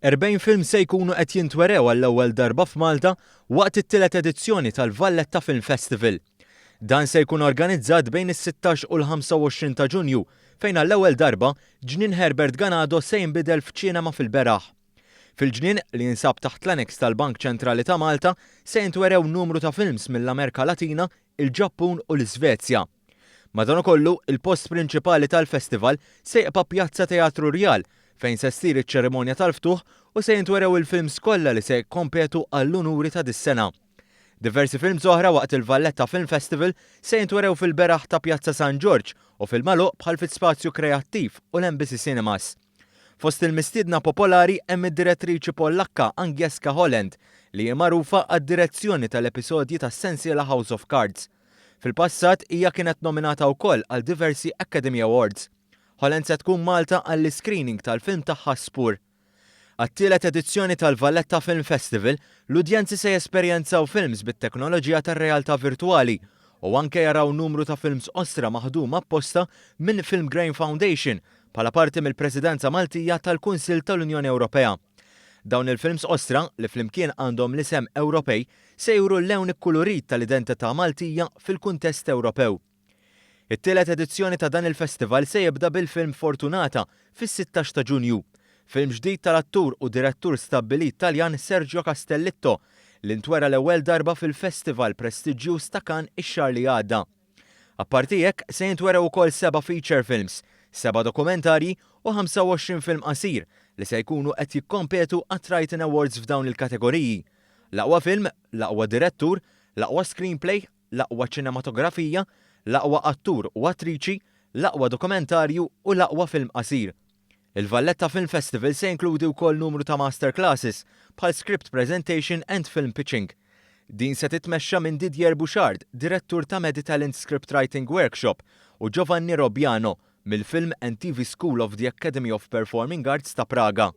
40 film se jkunu qed jintwerew għall-ewwel darba f'Malta waqt it-tielet edizzjoni tal-Valletta Film Festival. Dan se jkun organizzat bejn is-16 u l-25 ta' Ġunju fejn għall-ewwel darba Ġnien Herbert Ganado se jinbidel f'ċinema fil-beraħ. Fil-ġnien, li jinsab taħt l-annex tal-Bank Ċentrali ta' Malta, se jintwerew numru ta' films mill-Amerika Latina, il-Ġappun u l-Iżvezja. Madankollu, il-post prinċipali tal-festival se jibqa' Pjazza Teatru Rjal, fejn se ssir iċ-ċerimonja tal-ftuħ u se jintwerew il-films kollha li se jikkompetu għall-unuri ta' dis-sena. Diversi films oħra waqt il-Valletta Film Festival se jintwerew fil-beraħ ta' Pjazza San Ġorġ u fil-magħluq bħal fi Spazju Kreattiv u l-Embassy Cinemas. Fost il-mistiedna popolari hemm id-direttriċi Pollakka Agnieszka Holland li hi magħrufa għad-direzzjoni tal-episodji tas-sensiela House of Cards. Fil-passat hija kienet nominata wkoll għal diversi Academy Awards. Holland se tkun Malta għall-screening tal-film tagħha Spur. Għat-tielet edizzjoni tal-Valletta Film Festival, l-udjenzi se jesperjenzaw films bit-teknoloġija tar-realtà virtuali u anke jaraw numru ta' films qosra maħduma apposta minn Film Grain Foundation bħala parti mill-Presidenza Maltija tal-Kunsill tal-Unjoni Ewropea. Dawn il-films qosra, li flimkien għandhom l-isem Ewropej, se juru l-lewn ikkulurit tal-identità Maltija fil-kuntest Ewropew. It-tielet edizzjoni ta' dan il-festival se jibda bil-film Fortunata fis-16 ta' Ġunju. Film ġdid tal-attur u direttur stabbilit Taljan Sergio Castellitto li ntwera l-ewwel darba fil-festival prestiġjuż ta' Cannes ix-xahar li għadda. Apparti hekk se jintwerew ukoll seba' feature films, seba' dokumentarji u 25 film qasir li se jkunu qed jikkompetu għat-Triton Awards f'dawn il-kategoriji: l-aqwa film, l-aqwa direttur, l-aqwa screenplay, l-aqwa ċinematografija, l-aqwa attur u attriċi, l-aqwa dokumentarju u l-aqwa film qasir. Il-Valletta Film Festival se jinkludi wkoll numru ta' masterclasses bħal script presentation and film pitching. Din se titmexxa minn Didier Bouchard, direttur ta' Meditalent Scriptwriting Workshop, u Giovanni Robbiano mill-Film and TV School of the Academy of Performing Arts ta' Praga.